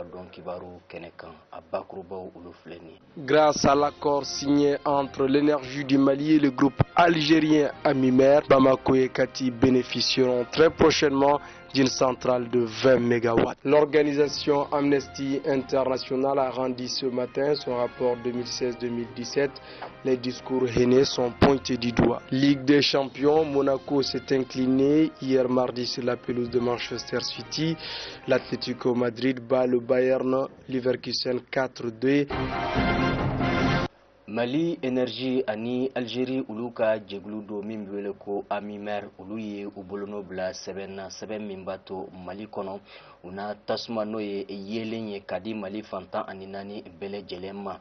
ka dɔn kibaru kɛnɛ kan, a bakurubaw, olu filɛ nin ye. Grâce à l'accord signé entre l'Énergie du Mali et le groupe algérien Amimer, Bamako et Kati bénéficieront très prochainement d'une centrale de 20 MW. L'organisation Amnesty International a rendu ce matin son rapport 2016-2017. Les discours haineux sont pointés du doigt. Ligue des champions, Monaco s'est incliné hier mardi sur la pelouse de Manchester City. L'Atlético Madrid bat le Bayern Leverkusen 4-2. Mali Énergie ani Algérie, olu ka jɛkulu dɔ min bɛ wele ko Amimer, olu ye u bolonɔ bila sɛbɛn na, sɛbɛn min b'a to Mali kɔnɔ u na tasuma, n'o ye yeelen ye, ka di Mali fan 14 bɛɛ lajɛlen ma.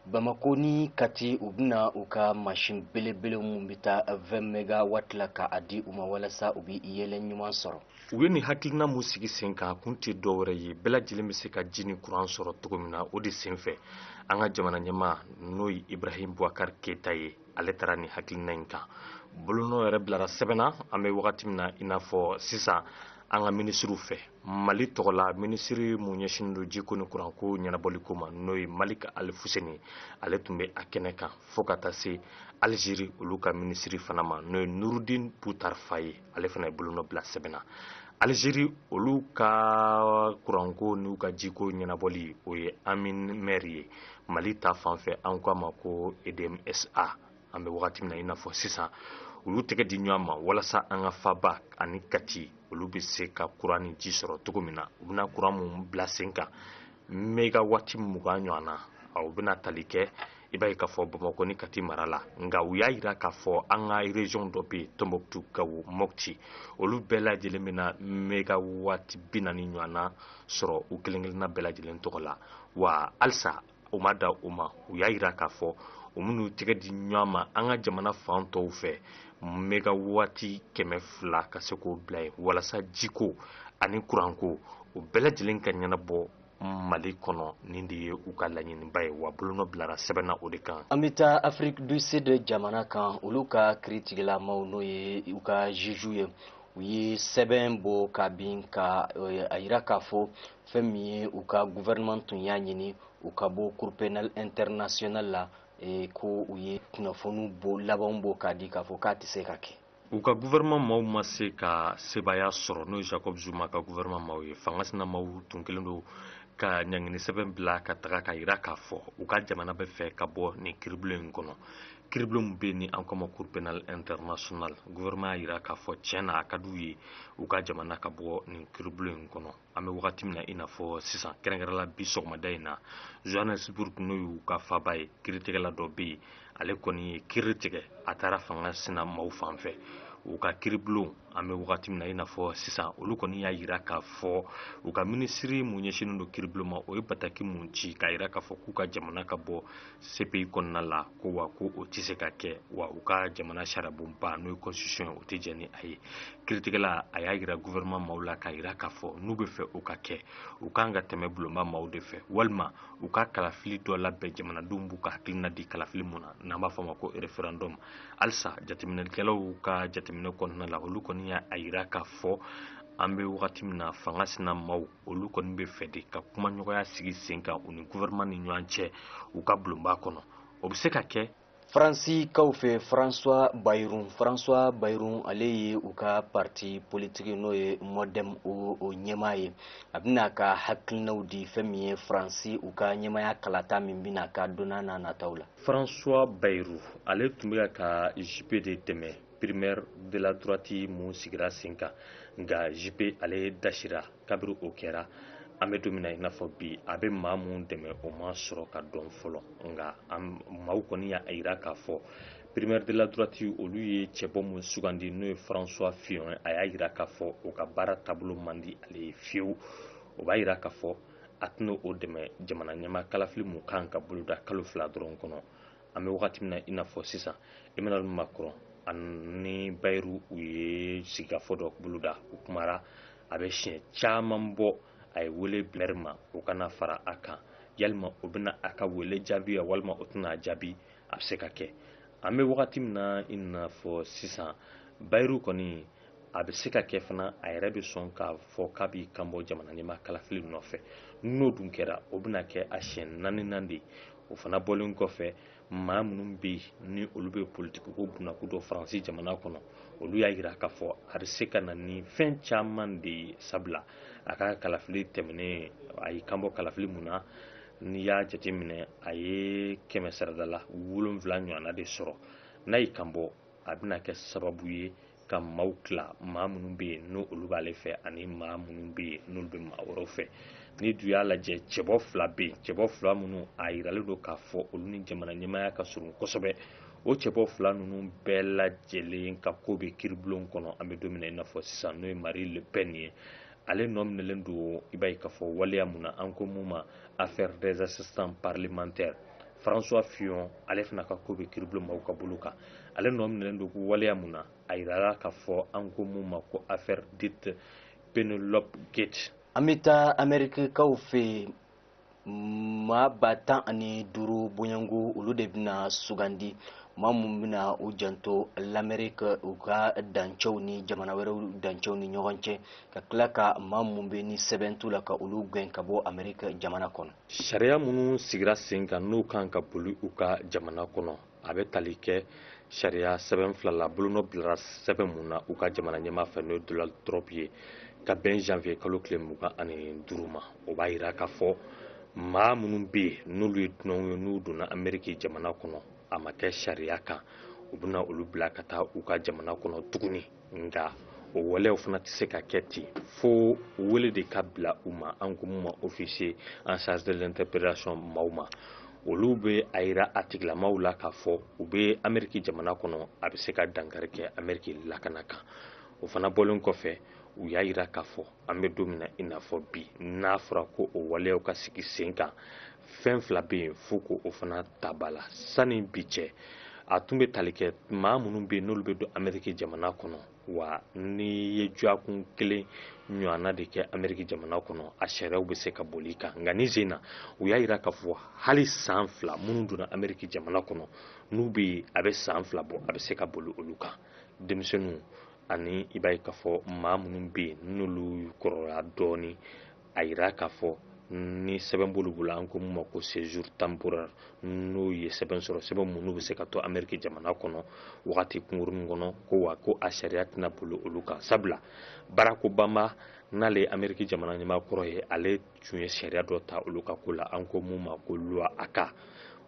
Bamako ni Kati, u bɛna u ka mansin belebele mun bɛ taa 20 mégawatt la ka a di u ma walasa u bɛ yeelen ɲuman sɔrɔ. U ye nin hakilina mun sigi sen kan, a kun tɛ dɔwɛrɛ ye, bɛɛ lajɛlen bɛ se ka ji ni kuran sɔrɔ cogo min na. O de sen fɛ, an ka jamana ɲɛmaa, n'o ye Ibrahim Boubacar Keita ye, ale taara nin hakilina in kan. Bolonɔ yɛrɛ bilara sɛbɛn na an bɛ wagati min na i n'a fɔ sisan an ka minisiriw fɛ. Mali tɔgɔ la, minisiri mun ɲɛsinnen don jiko ni kuranko ɲɛnabɔliko ma, n'o ye Malik Alifuseni, ale tun bɛ a kɛnɛ kan, fo ka taa se Alizeri olu ka minisiri fana ma, n'o ye Nurudin Butarfa ye, ale fana ye bolonɔ bila sɛbɛn na. Alizeri olu ka kuranko n'u ka jiko ɲɛnabɔli, o ye Amimer ye. Mali ta fan fɛ, an ko a ma ko EDMSA. An bɛ wagati min na i n'a fɔ sisan, u y'u tɛgɛ di ɲɔgɔn ma walasa an ka faba ani Kati, olu bɛ se ka kuran ni ji sɔrɔ cogo min na. U bɛna kuran mun bila sen kan, mégawati 20 ɲɔgɔn na, u bɛna tali kɛ, i b'a ye k'a fɔ, Bamakɔ ni Kati mara la. Nka u y'a yira k'a fɔ an ka région dɔ bɛ yen, Tɔnbɔkutu, Gawo, Mɔpti, olu bɛɛ lajɛlen bɛna mégawati 40 ɲɔgɔn na sɔrɔ u kelen kelenna bɛɛ lajɛlen tɔgɔ la. Wa halisa u ma da o ma, u y'a yira k'a fɔ u minnu tɛgɛ di ɲɔgɔn ma an ka jamana fan tɔw fɛ, mégawati 200 ka se k'o bila yen, walasa jiko ani kuranko, o bɛɛ lajɛlen ka ɲɛnabɔ Mali kɔnɔ. Nin de ye u ka laɲiniba ye, wa bolonɔ bilara sɛbɛn na o de kan. An bɛ taa Afrique du Sud jamana kan. Olu ka kiiritigɛlamaw, n'o ye u ka juge ye, u ye sɛbɛn bɔ ka bin ka a yira k'a fɔ fɛn min ye u ka gouvernement tun y'a ɲini u ka bɔ Cour pénale internationale la, ko u ye kunnafoniw bɔ labanw bɔ k'a di k'a fɔ k'a tɛ se ka kɛ. U ka gouvernement maaw ma se ka sebaaya sɔrɔ, n'o ye Jacob Zuma ka gouvernement maaw ye. Fanga sina maaw tun kɛlen don ka ɲangini sɛbɛn bila ka taga ka yira k'a fɔ u ka jamana bɛ fɛ ka bɔ nin kiiribulon in kɔnɔ, kiiribulon min bɛ yen ni an ko ma Cour pénale internationale. Gouvernement y'a yira k'a fɔ tiɲɛ na, a ka d'u ye u ka jamana ka bɔ nin kiiribulon in kɔnɔ. An bɛ wagati min na i n'a fɔ sisan, kɛrɛnkɛrɛnla bi sɔgɔmada in na, Johannesburg, n'o y'u ka faaba ye, kiiritigɛla dɔ bɛ yen, ale kɔni ye kiiri tigɛ, a taara fanga sina maaw fan fɛ. U ka kiiribulon, an bɛ wagati min na i n'a fɔ sisan, olu kɔni y'a yira k'a fɔ u ka minisiri mun ɲɛsinnen don kiiribulon ma, o ye bataki mun ci k'a yira k'a fɔ k'u ka jamana ka bɔ CPI kɔnɔna la, ko wa ko o tɛ se ka kɛ, wa u ka jamana sariyabonba, n'o ye constitution ye, o tɛ jɛn ni a ye. Kiiritigɛla, a y'a yira gouvernement maaw la k'a yira k'a fɔ n'u bɛ fɛ o ka kɛ, u kan ka tɛmɛ bulonba maaw de fɛ, walima u ka kalafili dɔ labɛn, jamanadenw b'u ka hakilina di kalafili mun na, n'an b'a fɔ a ma ko référendum. Halisa jateminɛlikɛlaw ka jateminɛ kɔnɔna la, olu kɔni y'a yira k'a fɔ an bɛ wagati min na, fanga sina maaw, olu kɔni bɛ fɛ de ka kumaɲɔgɔnya sigi sen kan u ni gouvernement ni ɲɔgɔn cɛ u ka bulonba kɔnɔ. O bɛ se ka kɛ. Faransi kaw fɛ, François Bayrou, François Bayrou, ale ye u ka parti politique, n'o ye Modem, o ɲɛmaa ye. A bɛna ka hakilinaw di fɛn min ye Faransi u ka ɲɛmaaya kalata min bɛna ka donna n'a nataw la. François Bayrou, ale tun bɛ ka Juppé de dɛmɛ, primaire de la droite mun sigira sen kan. Nka Juppé, ale dasira kabiri o kɛra. An bɛ don min na i n'a fɔ bi, a bɛ maa mun dɛmɛ, o ma sɔrɔ ka dɔn fɔlɔ. Nka maaw kɔni y'a yira k'a fɔ primaire de la droite, olu ye cɛbɔ mun sugandi, n'o ye François Fillon ye, a y'a yira k'a fɔ o ka baara taabolo man di ale ye fiyewu. O b'a yira k'a fɔ a tɛna o dɛmɛ jamana ɲɛmaa kalafili mun kan ka boloda kalo 2 dɔrɔn kɔnɔ. An bɛ wagati min na i n'a fɔ sisan, Emmanuel Macron ani Bayrou, u ye sigikafɔ dɔ boloda, u kumara a bɛ siɲɛ caman bɔ. A ye wele bila ma o kana fara a kan. Yalima o bɛna a ka wele jaabi wa, walima o tɛna a jaabi? A bɛ se ka kɛ. An bɛ wagati min na i n'a fɔ sisan, Bayrou kɔni, A bɛ se ka kɛ fana a yɛrɛ bɛ sɔn k'a fɔ k'a b'i kanbɔ jamana ɲɛmaa kalafili nɔfɛ. N'o dun kɛra, o bɛna kɛ a siɲɛ naaninan de ye. O fana bɔlen kɔfɛ, maa minnu bɛ yen ni olu bɛ politikiko bunakun dɔn Faransi jamana kɔnɔ, olu y'a jira k'a fɔ a bɛ se ka na ni fɛn caman de ye, sabula a ka kalafili tɛmɛnen, a y'i kanbɔ kalafili mun na, n'i y'a jateminɛ, a ye kɛmɛ sarada la 7 ɲɔgɔnna de sɔrɔ. N'a y'i kanbɔ, a bɛna kɛ sababu ye ka maaw tila, maa minnu bɛ yen n'o olu b'ale fɛ ani maa minnu bɛ yen n'olu bɛ maa wɛrɛw fɛ. Ni dun y'a lajɛ, cɛbɔ fila bɛ yen, cɛbɔ fila minnu a yiralen don k'a fɔ olu ni jamana ɲɛmaaya ka surun kosɛbɛ. O cɛbɔ fila ninnu bɛɛ lajɛlen ka ko bɛ kiiribulon kɔnɔ an bɛ don min na i n'a fɔ sisan, n'o ye Marine Le Pen ye. Ale nɔ minɛlen don, i b'a ye k'a fɔ waleya mun na, an ko mun ma affaire des assistants parlementaires. François Fillon, ale fana ka ko bɛ kiiribulon maaw ka bolo kan. Ale nɔ minɛlen don ko waleya mun na, a yirala k'a fɔ an ko mun ma ko affaire dite Penelope Gate. An bɛ taa Amerikikaw fɛ yen, maa 15,000 bonyango, olu de bɛna sugandi, maa mun bɛna u janto l'Amérique u ka dancɛw ni jamana wɛrɛw dancɛw ni ɲɔgɔn cɛ, ka tila ka maa mun bɛ ni sɛbɛn t'u la ka olu gɛn ka bɔ Amérique jamana kɔnɔ. Sariya minnu sigira sen kan n'u kan ka boli u ka jamana kɔnɔ, a bɛ tali kɛ sariya sɛbɛn fila la, bolonɔ bilara sɛbɛn mun na u ka jamana ɲɛmaa fɛ, n'o ye Donald Trump ye, ka bɛn janvier kalo tile 25 ma. O b'a yira k'a fɔ maa minnu bɛ yen n'olu ye dunanw ye, n'u donna Amérique jamana kɔnɔ a ma kɛ sariya kan, u bɛna olu bila ka taa u ka jamana kɔnɔ tuguni. Nka o waleyaw fana tɛ se ka kɛ ten fo wele de ka bila u ma, an ko mun ma officier en charge de l'interpellation maaw ma. Olu bɛ a yira a tigilamaw la k'a fɔ u bɛ Amérique jamana kɔnɔ, a bɛ se ka dankari kɛ Amérique lakana kan. O fana bɔlen kɔfɛ, u y'a yira k'a fɔ an bɛ don min na i n'a fɔ bi, n'a fɔra ko o waleyaw ka sigi sen kan, fɛn fila bɛ yen fo k'o fana ta ba la. Sani bi cɛ, a tun bɛ tali kɛ maa minnu bɛ yen n'olu bɛ don Amérique jamana kɔnɔ, wa n'i ye dɔgɔkun kelen ɲɔgɔnna de kɛ Amérique jamana kɔnɔ, a sariyaw bɛ se ka boli i kan. Nka ni sen na, u y'a yira k'a fɔ hali san 2 minnu donna Amérique jamana kɔnɔ, n'u bɛ yen a bɛ san 2 bɔ, a bɛ se ka boli olu kan. Denmisɛnninw ani i b'a ye k'a fɔ maa minnu bɛ yen n'olu kɔrɔya dɔɔnin, a yira k'a fɔ ni sɛbɛn b'olu bolo, an ko mun ma ko séjour temporaire, n'o ye sɛbɛn sɔrɔ, sɛbɛn mun n'u bɛ se ka to Amérique jamana kɔnɔ wagati kunkurunin kɔnɔ, ko wa ko a sariya tɛna boli olu kan. Sabula Barack Obama, n'ale ye Amérique jamana ɲɛmaa kɔrɔ ye, ale tun ye sariya dɔ ta olu ka ko la, an ko mun ma ko loi ACA.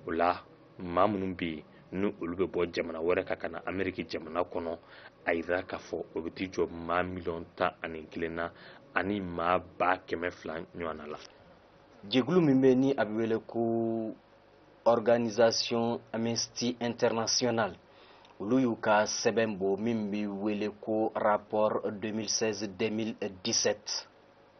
O la maa minnu bɛ yen ni olu bɛ bɔ jamana wɛrɛ kan ka na Amérique jamana kɔnɔ, a yira k'a fɔ o bɛ t'i jɔ maa 11 miliyɔn na ani maa 200,000 ɲɔgɔnna la. Jɛkulu min bɛ ni a bɛ wele ko Organisation Amnesty International, olu y'u ka sɛbɛn bɔ min bɛ wele ko rapport 2016-2017.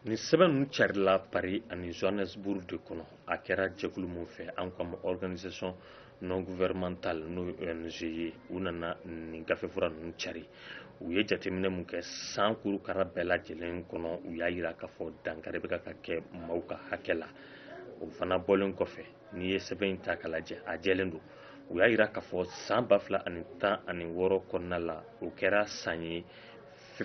Nin sɛbɛn ninnu carila Paris ani Johannesburg de kɔnɔ. A kɛra jɛkulu mun fɛ, an k'a ma organisation non gouvernementale, n'o ye ONG ye, u nana nin gafefura ninnu cari. U ye jateminɛ mun kɛ san kurukara bɛɛ lajɛlen kɔnɔ, u y'a yira k'a fɔ dankari bɛ ka kɛ maaw ka hakɛ la. O fana bɔlen kɔfɛ, n'i ye sɛbɛn in ta k'a lajɛ, a jɛlen don. U y'a yira k'a fɔ san 2016 kɔnɔna la, o kɛra san ye,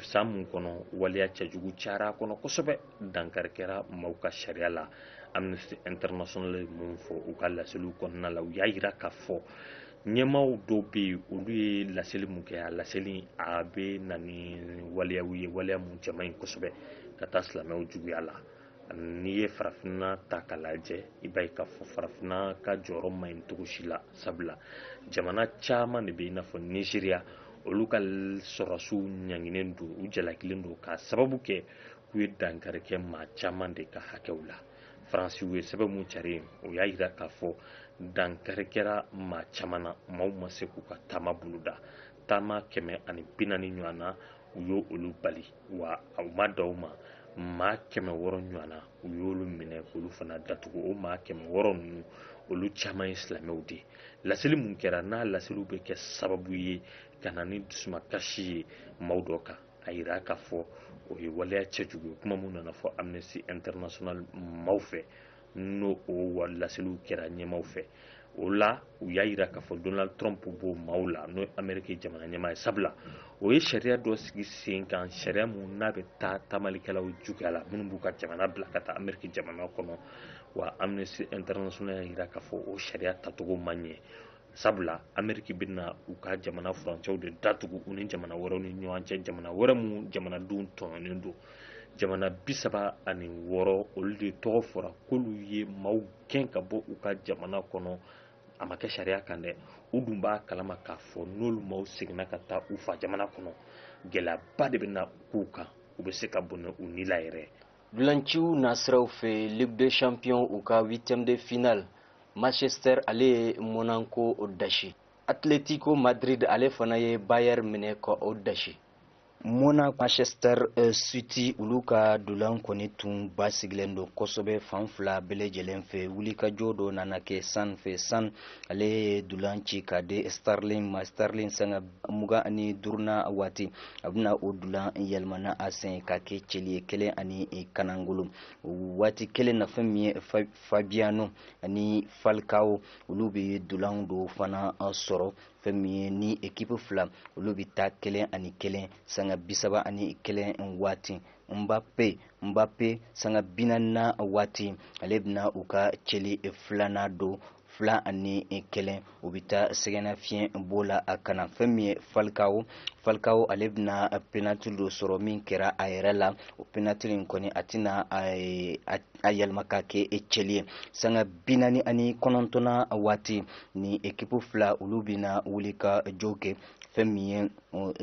san mun kɔnɔ waleya cɛjugu cayara a kɔnɔ kosɛbɛ, dankari kɛra maaw ka sariya la. Amnesty International ye mun fɔ u ka laseliw kɔnɔna la? U y'a yira k'a fɔ ɲɛmaaw dɔw bɛ yen, olu ye laseli mun kɛ, a laseli a bɛ na ni waleyaw ye, waleya mun cɛ man ɲi kosɛbɛ ka taa silamɛw juguya la. N'i ye farafinna ta k'a lajɛ, i b'a ye k'a fɔ farafinna ka jɔyɔrɔ man ɲi cogo si la, sabula jamana caman de bɛ, i n'a fɔ Nizeriya, olu ka sɔrɔdasiw ɲanginen don, u jalakilen don k'a sababu kɛ k'u ye dankari kɛ maa caman de ka hakɛw la. Faransi, u ye sɛbɛn mun cari, o y'a yira k'a fɔ dankari kɛra maa caman na, maaw ma se k'u ka taama boloda, taama 140 ɲɔgɔn na, u y'o olu bali, wa u ma dan o ma, maa 600 ɲɔgɔn na, u y'olu minɛ k'olu fana datugu. O maa 600 ninnu, olu caman ye silamɛw de ye. Laseli mun kɛra, n'a laseliw bɛ kɛ sababu ye ka na ni dusumakasi ye maaw dɔ kan, a yira k'a fɔ o ye waleya cɛjugu ye. Kuma mun nana fɔ Amnesty International maaw fɛ, n'o o laseliw kɛra ɲɛmaaw fɛ, O la, u y'a yira k'a fɔ Donald Trump b'o maaw la, n'o ye Ameriki jamana ɲɛmaa ye, sabula o ye sariya dɔ sigi sen kan, sariya mun n'a bɛ taa tamalikɛlaw juguya la, minnu b'u ka jamana bila ka taa Ameriki jamana kɔnɔ. Wa Amnesty International y'a yira k'a fɔ o sariya tacogo man ɲɛ, sabula Ameriki bɛna u ka jamana furancɛw de datugu u ni jamana wɛrɛw ni ɲɔgɔn cɛ, jamana wɛrɛ mun jamanadenw tɔɲɔnen don. Jamana 36, olu de tɔgɔ fɔra k'olu ye maaw gɛn ka bɔ u ka jamana kɔnɔ, a ma kɛ sariya kan dɛ. U dun b'a kalama k'a fɔ n'olu maaw seginna ka taa u fa jamana kɔnɔ, gɛlɛyaba de bɛna k'u kan, u bɛ se ka bɔnɛ u ni la yɛrɛ. Dulanciw nasiraw fɛ, Ligue des Champions, u ka huitième de finale, Manchester ale ye Monaco dasi, Atletico Madrid ale fana ye Bayern minɛ ka o dasi. Mona Manchester City, olu ka dulan kɔni tun basigilen don kosɛbɛ fan fila bɛɛ lajɛlen fɛ. Wulikajɔ dɔ nana kɛ san fɛ, san ale ye dulan ci ka di Sterling ma. Sterling, sanga 25nan waati, a bɛna o dulan yɛlɛmana a sen ka kɛ cɛli ye, 1 kanangolo. Waati kelen na, fɛn min ye Fabiano ani Falcao, olu bɛ dulan dɔw fana sɔrɔ. Fɛn min ye ni ekipu fila, olu bɛ taa 1-1. Sanga 31 waati, Mbappe, Mbappe, sanga 40nan waati, ale bɛna u ka cɛli filanan don, 2-1. U bɛ taa sɛgɛnnafiɲɛ bɔ la a kana. Fɛn min ye Falcao, Falcao ale bɛna penalty dɔ sɔrɔ min kɛra a yɛrɛ la. O penalty in kɔni, a tɛna a yɛlɛma ka kɛ cɛli ye. Sanga 49nan waati, ni ekipu fila, olu bɛna wuli ka jɔ kɛ. Fɛn min ye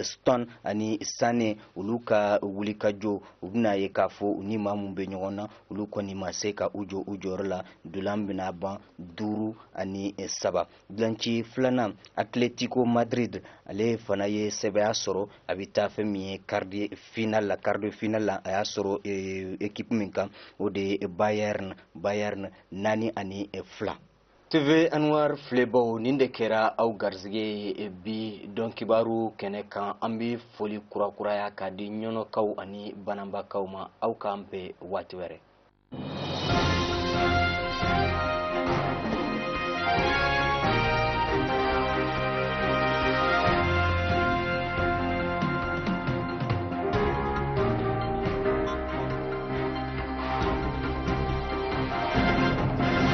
Stone ani Sane, olu ka wuli ka jɔ, u bɛna ye k'a fɔ u ni maa mun bɛ ɲɔgɔn na, olu kɔni ma se ka u jɔ u jɔyɔrɔ la. Dulan bɛna ban 5-3. Dulanci filanan, Atletico Madrid ale fana ye sɛbɛya sɔrɔ, a bɛ taa fɛn min ye quart de finale la. Quart de finale la, a y'a sɔrɔ équipe min kan, o de ye Bayern, Bayern 4-2. TV Anwar filɛbaw, nin de kɛra aw garisɛgɛ ye bi dɔn kibaru kɛnɛ kan. An bɛ foli kurakuraya k'a di ɲɔnɔkaw ani bananbakaw ma. Aw k'an bɛn waati wɛrɛ.